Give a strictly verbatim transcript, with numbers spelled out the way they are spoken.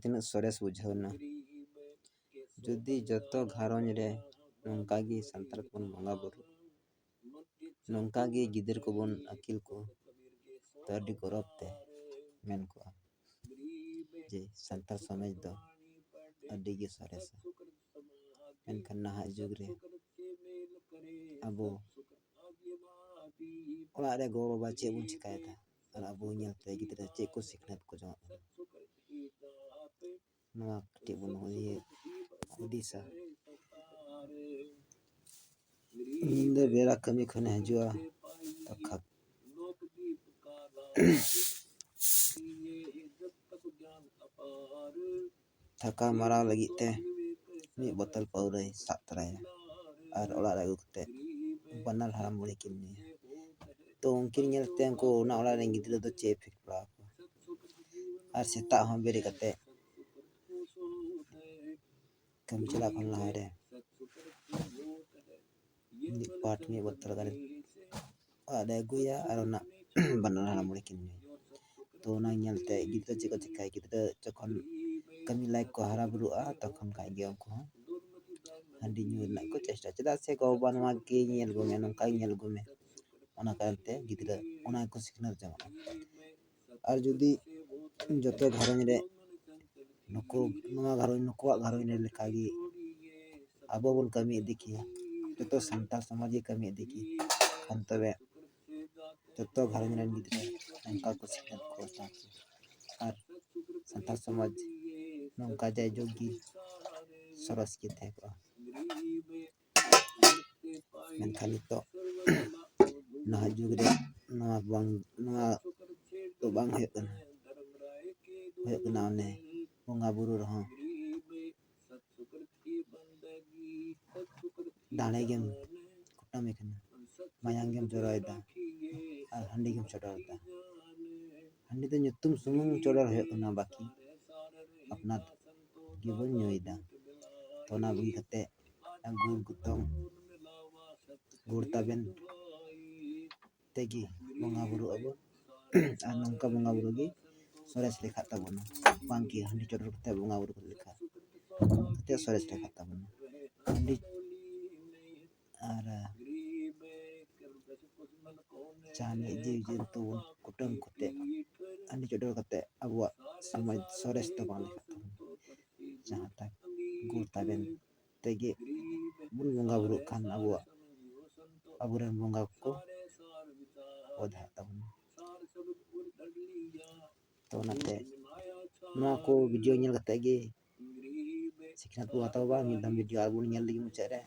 ᱛᱤᱱᱟᱹᱜ ᱥᱚᱨᱮᱥ ᱵᱩᱡᱷᱟᱹᱣ ᱮᱱᱟ᱾ ᱡᱩᱫᱤ ᱡᱚᱛᱚ ᱜᱷᱟᱨᱚᱸᱡᱽ ᱨᱮ ᱱᱚᱝᱠᱟ ᱜᱮ ᱥᱟᱱᱛᱟᱲ ᱠᱚᱵᱚᱱ ᱵᱚᱸᱜᱟ ᱵᱩᱨᱩ, ᱱᱚᱝᱠᱟ ᱜᱮ ᱜᱤᱫᱟᱹᱨ ᱠᱚᱵᱚᱱ ᱟᱹᱠᱤᱞ ᱠᱚ, ᱛᱚ ᱟᱹᱰᱤ ᱜᱚᱨᱚᱵᱽ ᱛᱮ ᱢᱮᱱ ᱠᱚᱜᱼᱟ ᱡᱮ ᱥᱟᱱᱛᱟᱲ ᱥᱚᱢᱟᱡᱽ ᱫᱚ ᱟᱹᱰᱤ ᱜᱮ ᱥᱚᱨᱮᱥᱟ᱾ ᱢᱮᱱᱠᱷᱟᱱ ᱱᱟᱦᱟᱜ ᱡᱩᱜᱽ ᱨᱮ ᱟᱵᱚ ᱚᱲᱟᱜ ᱨᱮ ᱜᱚ-ᱵᱟᱵᱟ ᱪᱮᱫ ᱵᱚᱱ ᱪᱤᱠᱟᱭᱮᱫᱟ ᱟᱨ ᱟᱵᱚ ᱧᱮᱞᱛᱮ ᱜᱤᱫᱽᱨᱟᱹ ᱪᱮᱫ ᱠᱚ ᱥᱤᱠᱷᱱᱟᱹᱛ ᱠᱚ ᱡᱚᱝᱟᱜ ᱠᱟᱱᱟ, ᱱᱚᱣᱟ ᱠᱟᱹᱴᱤᱡ ᱵᱚᱱ ᱩᱭᱦᱟᱹᱨ ᱦᱩᱫᱤᱥᱟ᱾ ᱧᱤᱫᱟᱹ ᱵᱮᱲᱟ ᱠᱟᱹᱢᱤ ᱠᱷᱚᱱᱮ ᱦᱤᱡᱩᱜᱼᱟ, ᱛᱚ ᱠᱷᱟ-, ᱛᱷᱟᱠᱟ ᱢᱟᱨᱟᱣ ᱞᱟᱹᱜᱤᱫ ᱛᱮ ᱢᱤᱫ ᱵᱳᱛᱚᱞ ᱯᱟᱹᱣᱨᱟᱹᱭ ᱥᱟᱵ ᱛᱚᱨᱟᱭᱟ ᱟᱨ ᱚᱲᱟᱜ ᱨᱮ ᱟᱹᱜᱩ ᱠᱟᱛᱮ ᱵᱟᱱᱟᱨ ᱦᱟᱲᱟᱢ ᱵᱩᱲᱦᱤ ᱠᱤᱱ ᱧᱩᱭᱟ᱾ ᱛᱚ ᱩᱱᱠᱤᱱ ᱧᱮᱞᱛᱮ ᱩᱱᱠᱩ ᱚᱱᱟ ᱚᱲᱟᱜ ᱨᱮᱱ ᱜᱤᱫᱽᱨᱟᱹ ᱫᱚ ᱪᱮᱫ ᱮ ᱯᱷᱤᱠᱨᱟ ᱟᱠᱚ? ᱟᱨ ᱥᱮᱛᱟᱜ ᱦᱚᱸ ᱵᱮᱨᱮᱫ ᱠᱟᱛᱮ ᱠᱟᱹᱢᱤ ᱪᱟᱞᱟᱜ ᱠᱷᱚᱱ ᱞᱟᱦᱟᱨᱮ ᱢᱤᱫ ᱯᱟᱴ ᱢᱤᱫ ᱵᱳᱛᱚᱞ ᱜᱟᱱ ᱚᱲᱟᱜ ᱨᱮ ᱟᱹᱜᱩᱭᱟ ᱟᱨ ᱚᱱᱟ ᱵᱟᱱᱟᱨ ᱦᱟᱲᱟᱢ ᱵᱩᱲᱦᱤ ᱠᱤᱱ ᱧᱩᱭᱟ᱾ ᱛᱚ ᱚᱱᱟ ᱧᱮᱞᱛᱮ ᱜᱤᱫᱽᱨᱟᱹ ᱪᱮᱫ ᱠᱚ ᱪᱤᱠᱟᱹᱭᱟ, ᱜᱤᱫᱽᱨᱟᱹ ᱡᱚᱠᱷᱚᱱ ᱠᱟᱹᱢᱤ ᱞᱟᱭᱮᱠ ᱠᱚ ᱦᱟᱨᱟ ᱵᱩᱨᱩᱜᱼᱟ, ᱛᱚᱠᱷᱚᱱ ᱠᱷᱟᱡ ᱜᱮ ᱩᱱᱠᱩ ᱦᱚᱸ ᱦᱟᱺᱰᱤ ᱧᱩ ᱨᱮᱱᱟᱜ ᱠᱚ ᱪᱮᱥᱴᱟᱭᱟ᱾ ᱪᱮᱫᱟᱜ ᱥᱮ ᱜᱚ-ᱵᱟᱵᱟ ᱱᱚᱣᱟ ᱜᱮ ᱧᱮᱞ ᱟᱹᱜᱩ ᱢᱮ, ᱱᱚᱝᱠᱟ ᱜᱮ ᱧᱮᱞ ᱟᱹᱜᱩ ᱢᱮ, ᱚᱱᱟ ᱠᱟᱨᱚᱱ ᱛᱮ ᱜᱤᱫᱽᱨᱟᱹ ᱚᱱᱟ ᱜᱮᱠᱚ ᱥᱤᱠᱷᱱᱟᱹᱛ ᱡᱚᱝᱚᱜᱼᱟ᱾ ᱟᱨ ᱡᱩᱫᱤ ᱡᱚᱛᱚ ᱜᱷᱟᱨᱚᱸᱡᱽ ᱨᱮ ᱱᱩᱠᱩ, ᱱᱚᱣᱟ ᱜᱷᱟᱨᱚᱸᱡᱽ, ᱱᱩᱠᱩᱣᱟᱜ ᱜᱷᱟᱨᱚᱸᱡᱽ ᱨᱮ ᱞᱮᱠᱟᱜᱮ ᱟᱵᱚ ᱵᱚᱱ ᱠᱟᱹᱢᱤ ᱤᱫᱤ ᱠᱮᱭᱟ, ᱡᱚᱛᱚ ᱥᱟᱱᱛᱟᱲ ᱥᱚᱢᱟᱡᱽ ᱜᱮ ᱠᱟᱹᱢᱤ ᱤᱫᱤ ᱠᱮᱭᱟ, ᱠᱷᱟᱱ ᱛᱚᱵᱮ ᱡᱚᱛᱚ ᱜᱷᱟᱨᱚᱸᱡᱽ ᱨᱮᱱ ᱜᱤᱫᱽᱨᱟᱹ ᱱᱚᱝᱠᱟ ᱠᱚ ᱥᱤᱠᱷᱱᱟᱹᱛ ᱠᱚ ᱦᱟᱛᱟᱣ ᱠᱮᱭᱟ ᱟᱨ ᱥᱟᱱᱛᱟᱲ ᱥᱚᱢᱟᱡᱽ ᱱᱚᱝᱠᱟ ᱡᱟᱭᱡᱩᱜᱽ ᱜᱮ ᱥᱚᱨᱚᱥ ᱜᱮ ᱛᱟᱦᱮᱸ ᱠᱚᱜᱼᱟ᱾ ᱢᱮᱱᱠᱷᱟᱱ ᱱᱤᱛᱚᱜ ᱱᱟᱦᱟᱜ ᱡᱩᱜᱽ ᱨᱮ ᱱᱚᱣᱟ ᱵᱟᱝ, ᱱᱚᱣᱟ ᱫᱚ ᱵᱟᱝ ᱦᱩᱭᱩᱜ ᱠᱟᱱᱟ᱾ ᱦᱩᱭᱩᱜ ᱠᱟᱱᱟ ᱚᱱᱮ ᱵᱚᱸᱜᱟ ᱵᱩᱨᱩ ᱨᱮᱦᱚᱸ ᱫᱟᱲᱮ ᱜᱮᱢ ᱠᱩᱴᱟᱹᱢᱮ ᱠᱟᱱᱟ, ᱢᱟᱭᱟᱝ ᱜᱮᱢ ᱡᱚᱨᱚᱭᱮᱫᱟ ᱟᱨ ᱦᱟᱺᱰᱤ ᱜᱮᱢ ᱪᱚᱰᱚᱨᱮᱫᱟ᱾ ᱦᱟᱺᱰᱤ ᱫᱚ ᱧᱩᱛᱩᱢ ᱥᱩᱢᱩᱝ ᱪᱚᱰᱚᱨ ᱦᱩᱭᱩᱜ ᱠᱟᱱᱟ, ᱵᱟᱹᱠᱤ ᱟᱯᱱᱟᱨ ᱜᱮᱵᱚᱱ ᱧᱩᱭᱮᱫᱟ᱾ ᱛᱚ ᱚᱱᱟ ᱵᱟᱹᱜᱤ ᱠᱟᱛᱮ ᱜᱩᱲ ᱜᱚᱛᱚᱢ, ᱜᱩᱲ ᱛᱟᱵᱮᱱ ᱛᱮᱜᱮ ᱵᱚᱸᱜᱟ ᱵᱩᱨᱩᱜ ᱟᱵᱚᱱ᱾ ᱟᱨ ᱱᱚᱝᱠᱟ ᱵᱚᱸᱜᱟ ᱵᱩᱨᱩ ᱜᱮ ᱥᱚᱨᱮᱥ ᱞᱮᱠᱷᱟᱜ ᱛᱟᱵᱚᱱᱟ᱾ ᱵᱟᱝᱠᱤ ᱦᱟᱺᱰᱤ ᱪᱚᱰᱚᱨ ᱠᱟᱛᱮ ᱵᱚᱸᱜᱟ ᱵᱩᱨᱩ ᱞᱮᱠᱷᱟᱱ ᱠᱟᱛᱮ ᱥᱚᱨᱮᱥ ᱞᱮᱠᱷᱟᱜ ᱛᱟᱵᱚᱱᱟ᱾ ᱦᱟᱺᱰᱤ ᱟᱨ ᱡᱟᱦᱟᱱᱤᱡ ᱡᱤᱣᱤ ᱡᱚᱱᱛᱩ ᱵᱚᱱ ᱠᱩᱴᱟᱹᱢ ᱠᱟᱛᱮ ᱦᱟᱺᱰᱤ ᱪᱚᱰᱚᱨ ᱠᱟᱛᱮ ᱟᱵᱚᱣᱟᱜ ᱥᱚᱢᱟᱡᱽ ᱥᱚᱨᱮᱥ ᱫᱚ ᱵᱟᱝ ᱞᱮᱠᱷᱟᱜ ᱛᱟᱵᱚᱱᱟ᱾ ᱡᱟᱦᱟᱸ ᱛᱟᱠ ᱜᱩᱲ ᱛᱟᱵᱮᱱ ᱛᱮᱜᱮ ᱵᱚᱱ ᱵᱚᱸᱜᱟ ᱵᱩᱨᱩᱜ ᱠᱷᱟᱱ ᱟᱵᱚᱣᱟᱜ ᱟᱵᱚᱨᱮᱱ ᱵᱚᱸᱜᱟ ᱠᱚ ᱚᱫᱷᱟᱜ ᱛᱟᱵᱚᱱᱟ᱾ ᱛᱚ ᱚᱱᱟᱛᱮ ᱱᱚᱣᱟ ᱠᱚ ᱵᱷᱤᱰᱤᱭᱳ ᱧᱮᱞ ᱠᱟᱛᱮ ᱜᱮ ᱥᱤᱠᱷᱱᱟᱹᱛ ᱵᱚ ᱦᱟᱛᱟᱣᱟ᱾ ᱢᱤᱫ ᱫᱷᱟᱣ ᱵᱷᱤᱰᱤᱭᱳ ᱟᱨ ᱵᱚᱱ ᱧᱮᱞ ᱞᱮᱜᱮ ᱢᱩᱪᱟᱹᱫ ᱨᱮ᱾